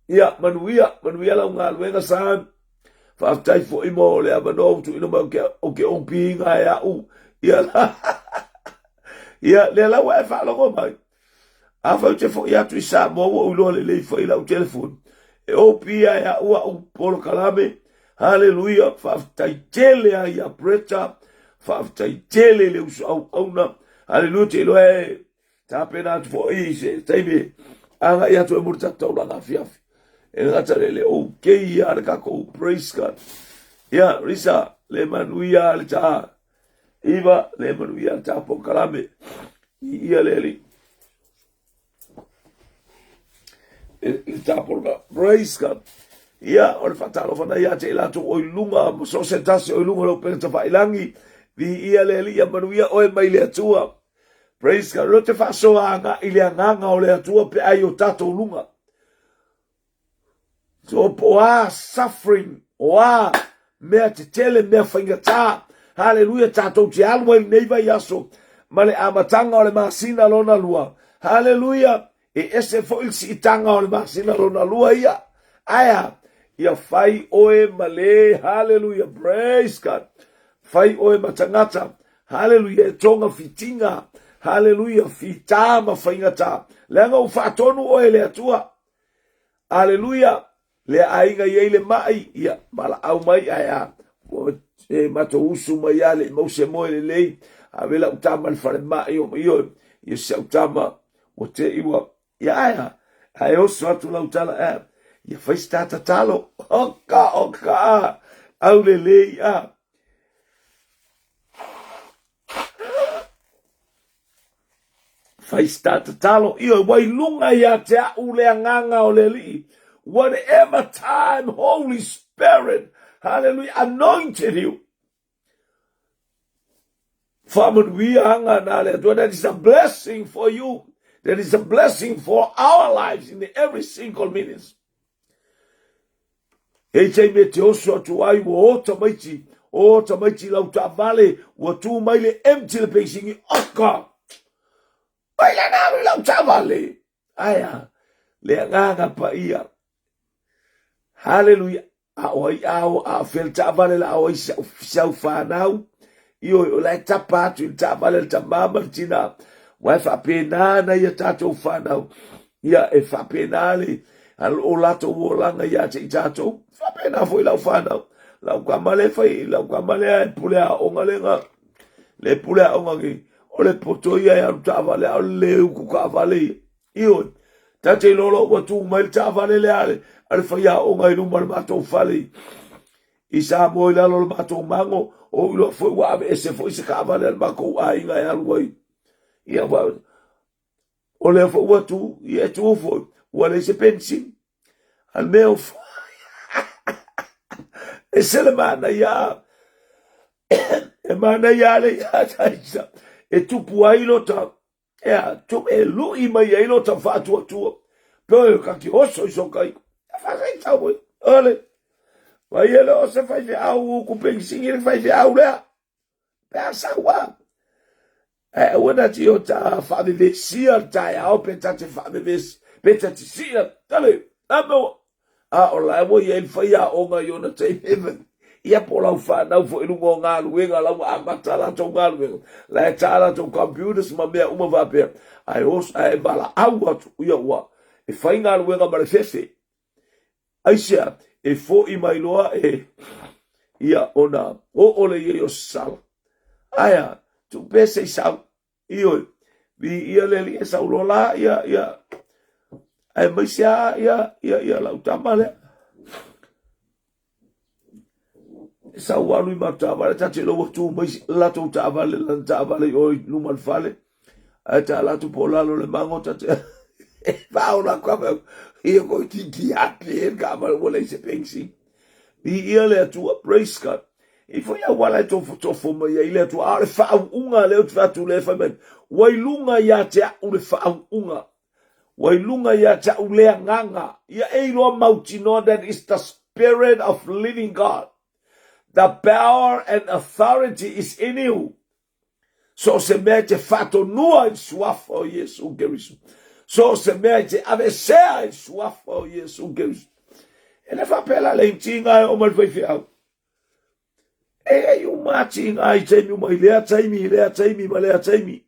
Ia, manuia, manuia lau galuega son. Faafetai foi mo le avanoa ua tuuina mai o ke opiga e au. Ia, ia lea la ua e faalogo mai. Afai ou te foi atu i Samoa ua ou iloa lelei foi i lau telefoni. E opia e au au polokalame. Haleluia, faafetai tele ai ia Bretta, faafetai tele i le uso auauna. Haleluia, te iloa e tapena atu foi i se taimi agai atu e mo le tatou taulaga afiafi. E gata le le okay ia le tatou praise God. Ia, Risa, le manuia le ta. Iva, le manuia le ta polokalame. I ia le ali. Le ta polokalame. Praise God. Ia, o le faatalofa na ia te i latou o i luga, ma so se tasi o i luga o le upega tafailangi. Vi ia le alii, ia manuia oe mai le Atua. Praise God. Lo te faasoa agai i le agaga o le Atua pe ai o tatou luga. So po o a suffering, o a mea tetele, mea faigata. Haleluia, tatou te alu ai lenei vaiaso ma le amataga o le masina lona lua. Haleluia, e ese foi le siitaga o le masina lona lua ia. Ae a? Ia fai oe ma le, haleluia, praise God. Fai oe ma tagata, haleluia, e togafitiga, haleluia, fita ma faigata. Leaga ua faatonu oe e le Atua. Aleluia! Lea aiga i ai le mai, ia, valaau mai, ae a, e matou usu mai a le i mau se moe lelei, ave lau tama i le falemai, o ioe, ia si au tama, ua te i ua, ia ae a, ae oso atu lau tala, ae, ia fai se ta tatalo, oka, oka, a, aulelei, a. Fai se ta tatalo, ioe, ua i luga ia te au le agaga o le Alii. Whatever time Holy Spirit, hallelujah, anointed you. Faamanuia aga na le Atua. That is a blessing for you. That is a blessing for our lives in every single minute. E taimi e te oso atu ai ua o tamaiti, o tamaiti lau taavale, ua tu mai le empty le peisini, oka! Mai le na alu i lau taavale! Ae a, le agaga paia. Haleluia! A o ai a o a o fea le taavale la o ai si au whanau, Ioe, o la e tapa atu i le taavale a le tamā ma le tinā, aua e faapena ana ia tatou whanau. Ia, e faapena le o latou olaga ia te i tatou. Faapena foi lau whanau. Lau kama le fai, lau kama lea e pule aoga le nga, le pule aoga ki, o le poto ia e alu taavale, a o le le uku kaavale ia. Ioe, ta te iloa loa ua tu mai le taavale lea a le faiaoga i luma o le matou fale i Samoa i lalo o le matou mago, o iloa foi ua aveese foi se kaavale a le matou aiga e alu ai. Ia, ua, o lea foi ua tu, ia e tu foi, ua leai se penisini. A le mea o ese le manaia, e manaia le ia taisa, e tupu ai lota, Ea, tu e lui mai ai lota faatuatua. Pe o ka ki oso i soka i. Whasai tau moi. Ole. Vai ele o se whai whiau u ku pengisingi le whai whiau lea. Pe a saua. E aua na ti o ta whaavevesia le taeao pe ta te whaavevesi. Pe ta te sia. Tale. A o la ua i ai le whai a onga i ona taimi. Ia po o lau fanau foi i luga o galuega la ua amata a latou galuega, la e ta latou computers ma mea uma faapea, ae oso, ae valaau atu, ia ua e fai galuega ma le fefe. Aisea? E foi mai loa e ia ona oo lea i ai o se sala. Ae a? Tuu pea se i sau. Ioe, viia le Alii e sau loa la, ia, ia, aemaise lava ia, ia, ia lau tama lea. E sau alu i matou taavale, ta te iloa ua tu mai latou taavale, lana taavale i o i luma o le fale, ae ta alu atu po o lalo o le mago, ta te e faaola atu ka ia toeitiiti ake le taavale ua leai se penisini. Viia le Atua, praise God. E i foi auala e tofotofo mai ai le Atua, a o le faauuga lea ou te fai atu lea e fai mai, ua i luga ia te au le faauuga, ua i luga ia te au le agaga, ia e iloa mautinoa that is the spirit of living God. The power and authority is in you. So o se mea e te faatonua i le suafa o Iesu Keriso. So o se mea e te aveesea i le suafa o Iesu Keriso. E le faapea la le tiga e oo mai le faifeau. E i ai uma tiga i taimi uma i lea taimi, i lea taimi ma lea taimi.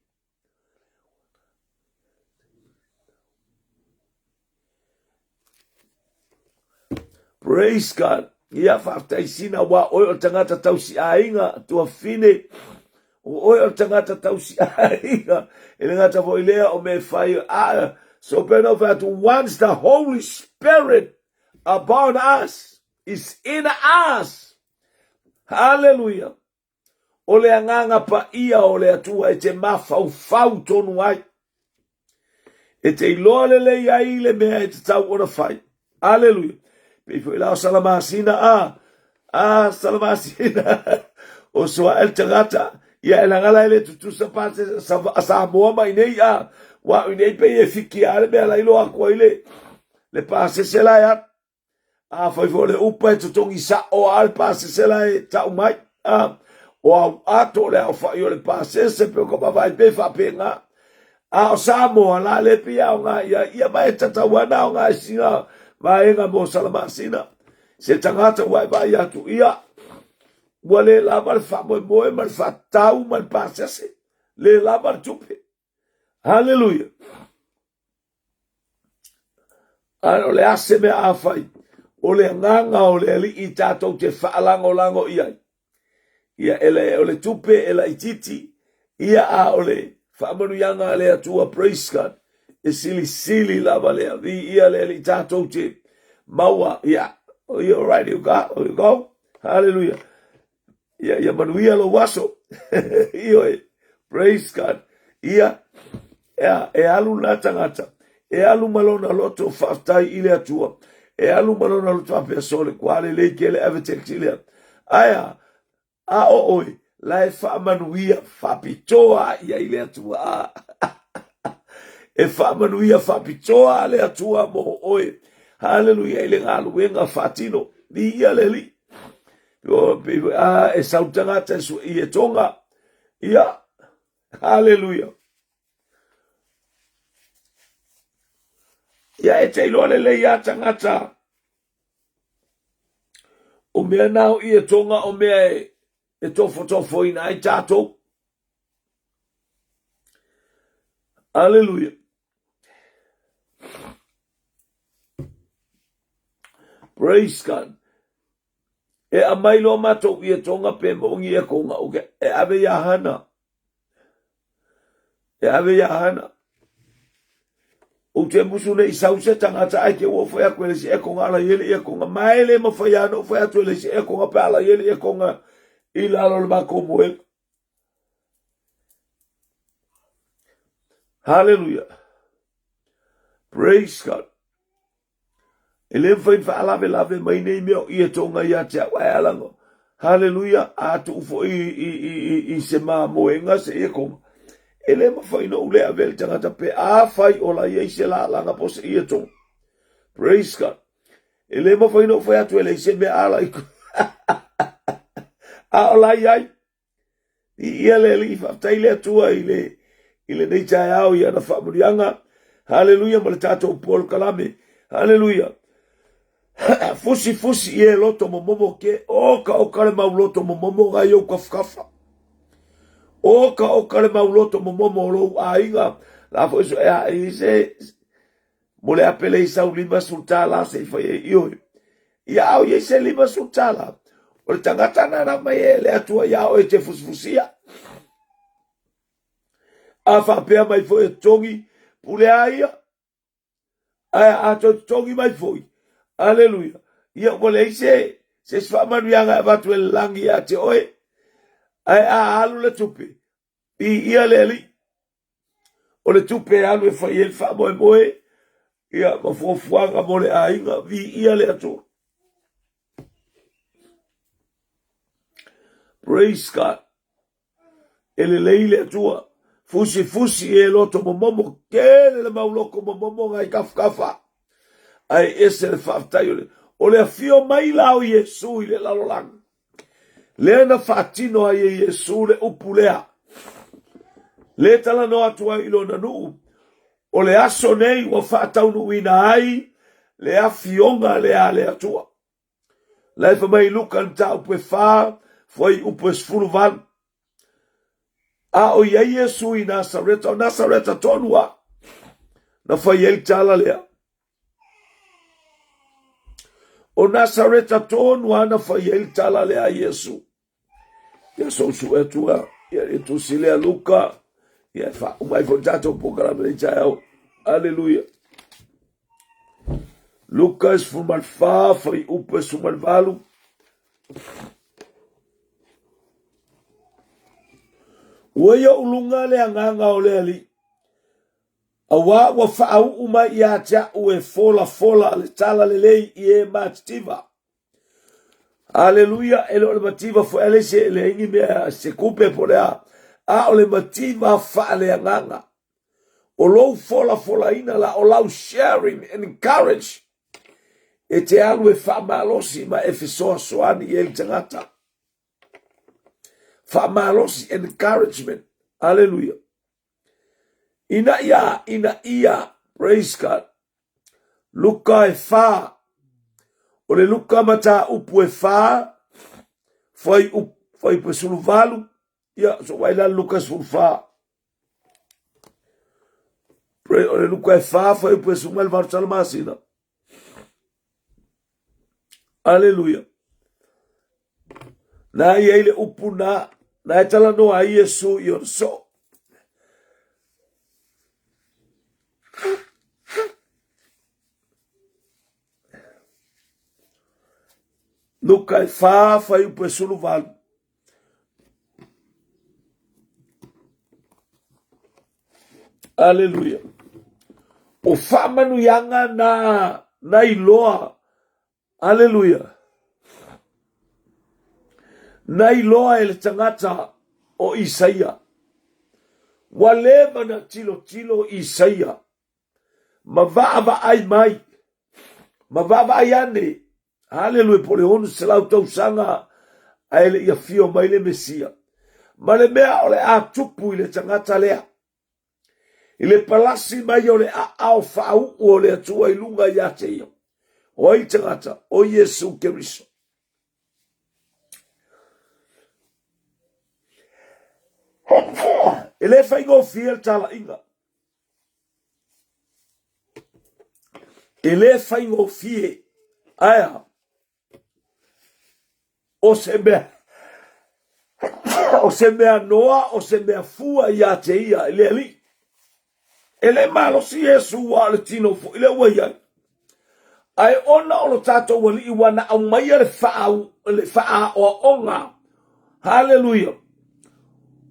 Praise God. Ia faafetai sina wa oe o le tagata tausi aiga tuafine. O oe o le tagata tausi aiga. E le gata foi lea o mea e fai. Ah, so pei ona ou fai atu, once the Holy Spirit upon us is in us. Hallelujah. O le agaga paia o le Atua e te mafaufau tonu ai, e te iloa lelei ai le mea e tatau ona fai. Aleluia. Pei foi la o Salamasina, a, a, Salamasina, o soa e le tagata, ia e laga la e le tutusa pa se Samoa ma inei, a, wa o inei pei e fiki a le mea la iloa atu ai le, le pasese la e alu. Afai foi o le upa e totogi sa'o a le pasese la e ta'u mai, a o au ato o le aofa'i o le pasese pe o ka vaavaai pea e faapena. A o Samoa la le pei e aoga i ai ia ma e tatau ana aoga i sina vaega mo Salamasina. Se tagata ua e vaai atu ia ua le lava le faamoemoe ma le faatatau ma le pasese, le lava le tupe. Haleluia! A o le a se mea a fai, o le agaga o le Alii tatou te faalagolago i ai. Ia, e le, o le tupe e laitiiti, ia a o le faamanuiaga a le Atua, praise God, e silisili lava lea. Viia le Alii tatou te maua, ia, you alright, you go, you go. Hallelujah. Ia, ia manuia lou aso. Ioe. Praise God. Ia, ia, e alu lena tagata. E alu ma lona loto faafetai i le Atua. E alu ma lona loto faapea sole, kua lelei tele ave taxi lea. Ae a, a o oe, la e faamanuia faapitoa i ai le Atua. E faamanuia faapitoa le Atua mo oe. Haleluia i le galuega faatino. Viia le Alii. A e sau tagata e sue i e tonga. Ia, haleluia. Ia e te iloa lelei a tagata. O mea na o i e tonga o mea e, e tofotofoina ai tātou. Haleluia. Praise God. E aumai loa matou ietoga pe moni e koga uke e ave iā Hana. E ave iā Hana. Ou te musu nei sau se tagata ae te ua ou fai atu e le isi ekoga ala i ele iekoga. Ma e le mafai lava ona ou fai atu e le isi ekoga pe ala i ele iekoga i lalo o le matou moega. Hallelujah. Praise God. E le mafai ona faalavelave mai nei mea o ietoga ia te au, ae ala no. Haleluia, a tuu foi i, i, i, i, i se mamoega se ietoga. E le mafai ona ou le ave le tagata pe a fai o la iai se lalaga po se ietoga. Praise God. E le mafai ona ou fai atu e leai se mea ala i a o la iai. Viia le Alii, faafetai le Atua i le i lenei taeao i ana faamanuiaga. Haleluia ma le tatou polokalame. Haleluia. Fusifusi i e loto momomo ke oka oka le mau loto momomo ga i ou kafukafa. Oka oka le mau loto momomo o lou aiga. La foi so e a i se mo le apele i sau $50 se i fai ai ioe. Ia au i se $50. O le tagata na na mai e le Atua ia oe te fusifusia. A faapea mai foi e togi, pule a ia. Ae a toe totogi mai foi, aleluia, ia ua leai se se isi faamanuiaga e avatu e le lagi ia te oe. Ae a alu le tupe, viia le Alii. O le tupe e alu e fai ai le faamoemoe, ia ma fuafuaga mo le aiga, viia le Atua. Praise God. E lelei le Atua, fusifusi e loto momomo, tele le mau loko momomo ngai kafukafa. Ae ese le faafetai o le, o le afio mai la o Iesu i le lalolagi. Lea na faatino ai e Iesu le upu lea. Le talanoa atu ai i lona nuu, o le aso nei ua faataunuuina ai le afioga lea a le Atua. La e fai mai Luka le mataupu e 4, fuaiupu e 18. A o i ai Iesu i Nasareta, o Nasareta tonu a, na fai ai le tala lea. O Nasareta tonu a na fai ai le tala lea a Iesu. Ia so su e tua, ia e tusi lea Luka, ia e faauma ai foi tatou polokalame nei taeao. Aleluia. Luka 14, fuaiupu e 18. Ua i ou luga le agaga o le Alii, auā ua faauu mai ia te au e folafola le tala lelei i e matitiva. Aleluia, e le o le mativa foi a le se leai ni mea se tupe po o le a, a o le mativa faaleagaga. O lou folafolaina la, o lau sharing and encourage, e te alu e faamalosi ma e fesoasoani i ai le tagata. Faamalosi, encouragement. Aleluia. Ina ia, ina ia, praise God. Luka e 4. O le Luka mataupu e 4, fai up, fai 18, ia, so vai la Luka 14. Pray, o le Luka e 4, fai upu e 18 tala masina. Aleluia. Na i ai le upu na, na e talanoa ai Iesu i ona soo. Luka e 4, fuaiupu e 18. Aleluia. O faamanuiaga na, na iloa. Aleluia. Na iloa e le tagata o Isaia. Ua leva na tilotilo Isaia ma vaavaai mai, ma vaavaai ane, haleluia, po o le 600 tausaga ae le i afio mai le Mesia. Ma le mea o le a tupu i le tagata lea, i le palasi mai o le aao faauu o le Atua i luga ia te ia. O ai le tagata? O Iesu Keriso. E le faigofie le talaiga. E le faigofie. Ae a? O se mea o se mea noa, o se mea fua ia te ia i le Alii. E le malosi Iesu ua o le tino foi lea ua i ai. Ae ona o lo tatou Alii ua na aumaia le faa, le faaoaoga. Hallelujah.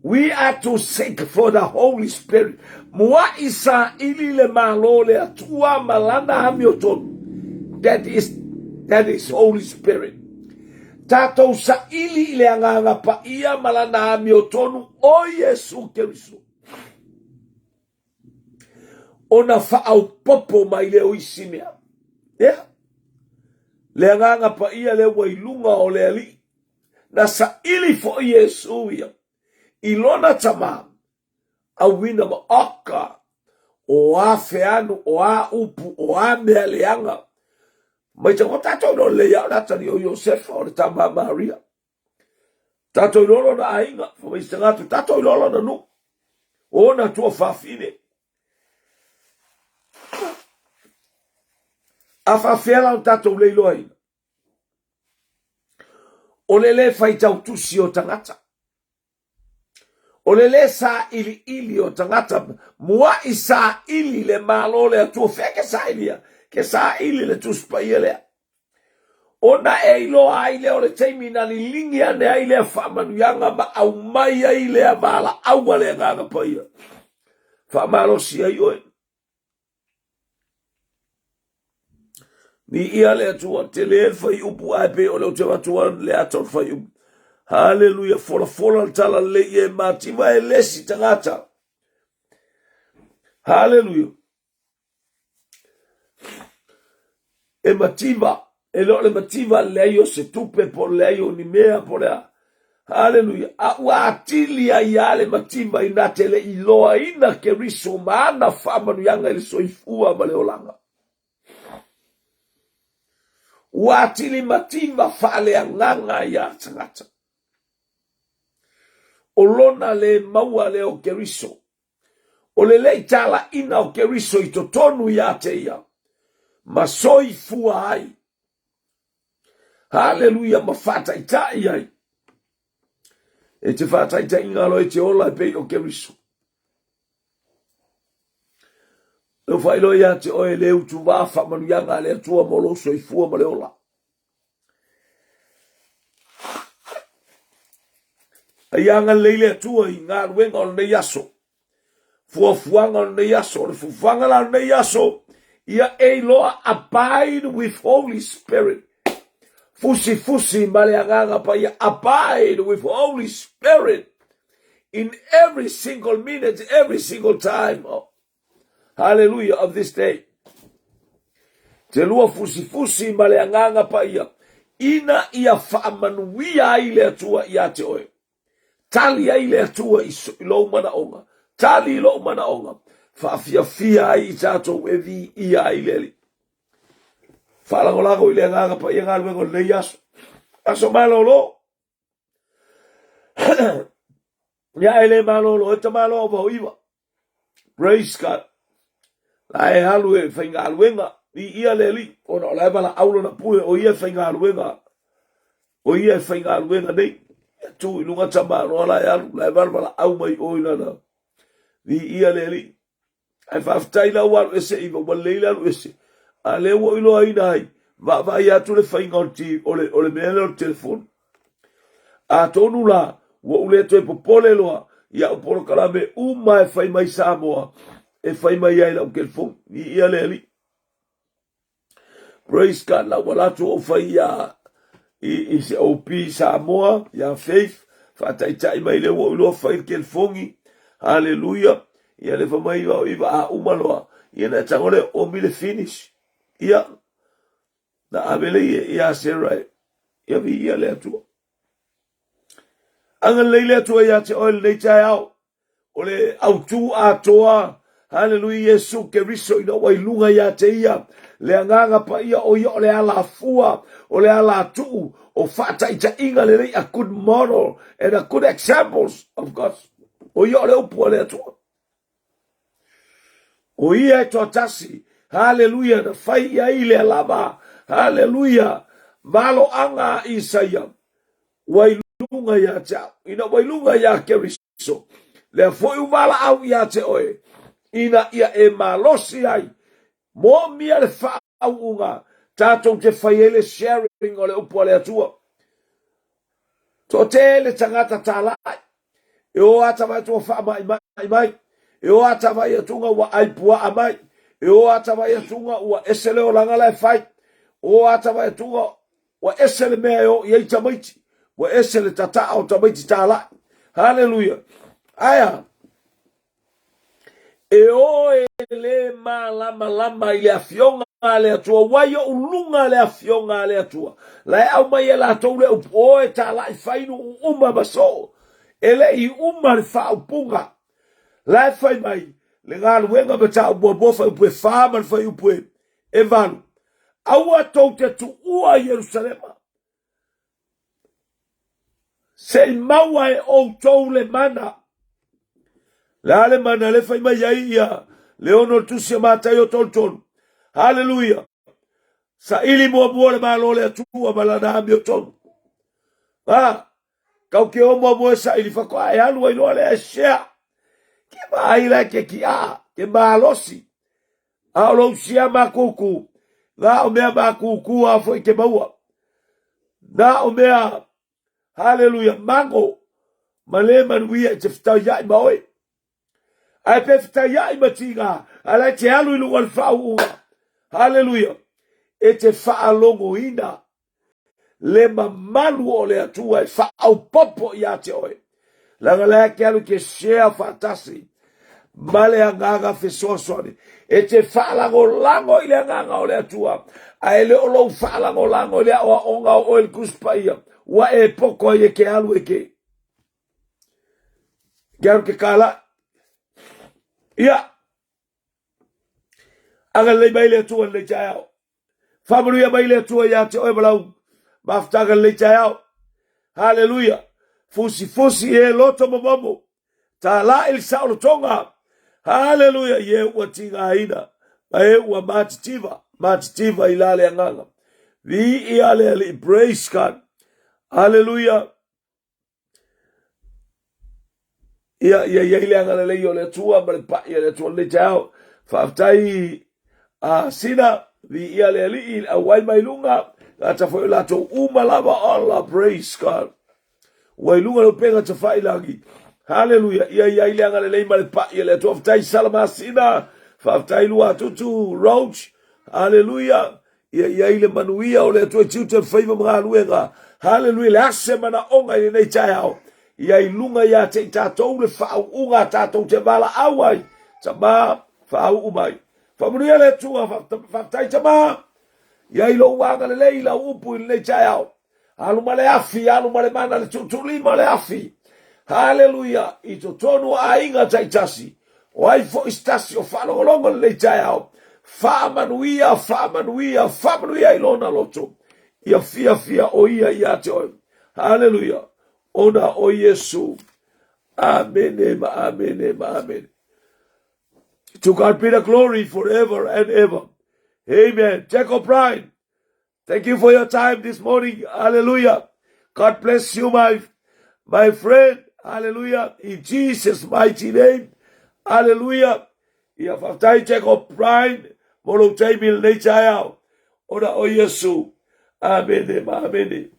We are to seek for the Holy Spirit. Mua'i saili le Malo le Atua ma lana amiotonu. That is, that is Holy Spirit. Tatou saili i le Agaga Paia ma lana amiotonu o Iesu Keriso. Ona faaopoopo mai lea o isi mea. Yeah. Le Agaga Paia lea ua i luga o le Alii. Na saili foi Iesu ia i lona Tama, auina ma oka, o a feanu, o a upu, o a mea leaga. Maitau ua tatou iloa lelei lava o le atalii o Iosefa o le tama a Maria. Tatou iloa lona aiga, fai mai se tagata, tatou iloa lona nuu, o ona tuafafine. A faafefea la ona tatou le iloaina? O le le faitau tusi o tagata. O le le sailiili o tagata, muai saili le Malo o le Atua, fea ke sailia? Ke saili le Tusi Paia lea. Ona e iloa ai lea o le taimi na liligi ane ai lea faamanuiaga ma aumai ai lea valaau a le Agaga Paia. Faamalosi ai oe. Viia le Atua, tele le fuaiupu ae pei o le ou te avatua le ata o le fuaiupu. Haleluia, folafola le tala lelei ia e mativa e le isi tagata. Haleluia. E mativa, e le o le mativa le leai o se tupe po o le leai o ni mea po o le a. Haleluia. A ua atili ai lava le mativa ina te le i iloaina Keriso ma ana faamanuiaga i le soifua ma le olaga. Ua atili mativa faaleagaga ai lava le tagata. O lona le maua lea o Keriso. O le le i talaiina o Keriso i totonu ia te ia, ma soifua ai. Haleluia, ma faataitai ai. E te faataitaiga loa e te ola e pei o Keriso. Leu faailoa ia te oe le utuvā faamanuiaga a le Atua mo lou soifua ma le ola. A ia agalelei le Atua i galuega o lenei aso, fuafuaga o lenei aso, o le fuafuaga la o lenei aso, ia e iloa abide with Holy Spirit. Fusifusi ma le Agaga Paia, abide with Holy Spirit in every single minute, every single time. Oh, hallelujah of this day. Te lua fusifusi ma le Agaga Paia, ina ia faamanuia ai le Atua ia te oe. Tali ai le Atua i lou manaoga, tali i lou manaoga, faafiafia ai i tatou e viia ai le Alii. Faalagolago i le Agaga Paia galuega o lenei aso. Aso malolo. Ia e le malolo e tamaloa o Vaoiva. Praise God. La e alu e faigaluega, viia le Alii, ona o la e valaau lona pule, o ia e faigaluega, o ia e faigaluega nei. Ia tu i luga tamaloa la e alu, la e valaau mai o i lana, viia le Alii. Ae faafetai la ua alu ese Iva, ua lelei le alu ese. A lea ua ou iloaina ai, vaavaai atu le faiga o le, o le, o le mea lea o le telefoni. Atonu la, ua ou le toe popole loa i au polokalame uma e fai mai Samoa, e fai mai ai lau telefoni. Viia le Alii. Praise God, la ua latou ou fai ia i, i se OP Samoa, ia Faith, faataitai mai lea ua ou iloa fai le telefoni. Hallelujah. Ia le fai mai iva o iva a uma loa. Ia na tago le omi le finish. Ia, na ave le ia ia Sarah. Ia viia le Atua. Agalelei le Atua ia te oe lenei taeao. O le autū atoa, haleluia, Iesu Keriso ina ua i luga ia te ia, le Agaga Paia o ia o le alafua, o le alatuu, o faataitaiga lelei, a good model and a good examples of God. O ia o le upu a le Atua. O ia e toatasi, haleluia, na fai i ai lea lava, haleluia, valoaga a Isaia, ua i luga ia te au, ina ua i luga ia Keriso, lea foi ua valaau ia te oe, ina ia e malosi ai, moomia le faauuga, tatou te fai ai le sharing o le upu a le Atua. Toatele tagata talai, e o ata vai atu faamaimai mai, e o ata vai atuga ua ai puaa mai, e o ata vai atuga ua ese le olaga la e fai, o ata vai atuga Ua ese le mea e o i ai tamaiti. Ua ese le tataa o tamaiti tālai. Haleluia. Ae a? E o e le malamalama i le afioga a le Atua, ua i ou luga le afioga a le Atua. La e aumai e latou le upu, o e tālai fai nuu uma ma soo. E le i uma le faaupuga. La e fai mai le galuega mataupu muamua, fuaiupu e 4 ma le fuaiupu e 8. Aua tou te tuua Ierusalema, se i maua e outou le mana. Le a le mana le fai mai ai ia le ono le tusi a Mataio 33. Haleluia! Saili muamua le Malo o le Atua ma lana amiotonu. A, kau ke o muamua e saili faatoa e alu ai loa lea e share. Ke vaai la ke kiaa, ke malosi. A o lou sia makuku, na o mea makuku a foi ke maua. Na o mea, haleluia, mago, ma le manuia i te fetaiai ma oe. Ae pe fetaiai ma tiga, a la e te alu i luga o le faauuga. Haleluia. E te faalogoina le mamalu o le Atua e faaopoopo ia te oe. Leaga la e te alu ke share faatasi ma le agaga fesoasoani. E te faalagolago i le agaga o le Atua, ae le o lou faalagolago i le aoaoga o oe le Tusi Paia, ua e poto ai e ke alu e ke. Ke alu ke kālaʻi. Ia, agalelei mai le Atua i lenei taeao. Faamanuia mai le Atua ia te oe ma lau mafutaga lenei taeao. Haleluia. Fusifusi e loto momomo. Tala'i le saolotoga. Haleluia. I e ua tigaina ma e ua matitiva, matitiva i la le agaga. Viia le Alii. Praise God. Haleluia. Ia, ia i ai le agalelei o le Atua ma le pa'i a le Atua lenei taeao. Faafetai a Sina, viia le Alii, le auai mai luga, gata foi o latou uma lava, Allah, praise God. Ua i luga le upega tafailagi. Haleluia, ia i ai le agalelei ma le pa'i a le Atua. Faafetai Salamasina, faafetai Luatutu, Roach, haleluia. Ia i ai le manuia o le Atua i tiute faiva ma galuega. Haleluia, le ase manaoga i lenei taeao. Ia i luga ia te i tatou le faauuga a tatou te valaau ai. Tama, faauu mai. Faamanuia le Atua, faafetai Tama. Ia i lou agalelei i lau upu i lenei taeao. Alu ma le afi, alu ma le mana, le tuutuulima le afi. Haleluia, i totonu o aiga taitasi. O ai foi se tasi o faalogologo lenei taeao. Faamanuia, faamanuia, faamanuia i lona loto. Ia fiafia o ia ia te oe. Haleluia, ona o Iesu. Amene ma amene ma amene. To God be the glory forever and ever. Amen. Jack O'Brien. Thank you for your time this morning. Hallelujah. God bless you, my, my friend. Hallelujah. In Jesus' mighty name. Hallelujah. Ia faafetai Jack O'Brien mo lou taimi lenei taeao. Ona o Iesu. Amene ma amene.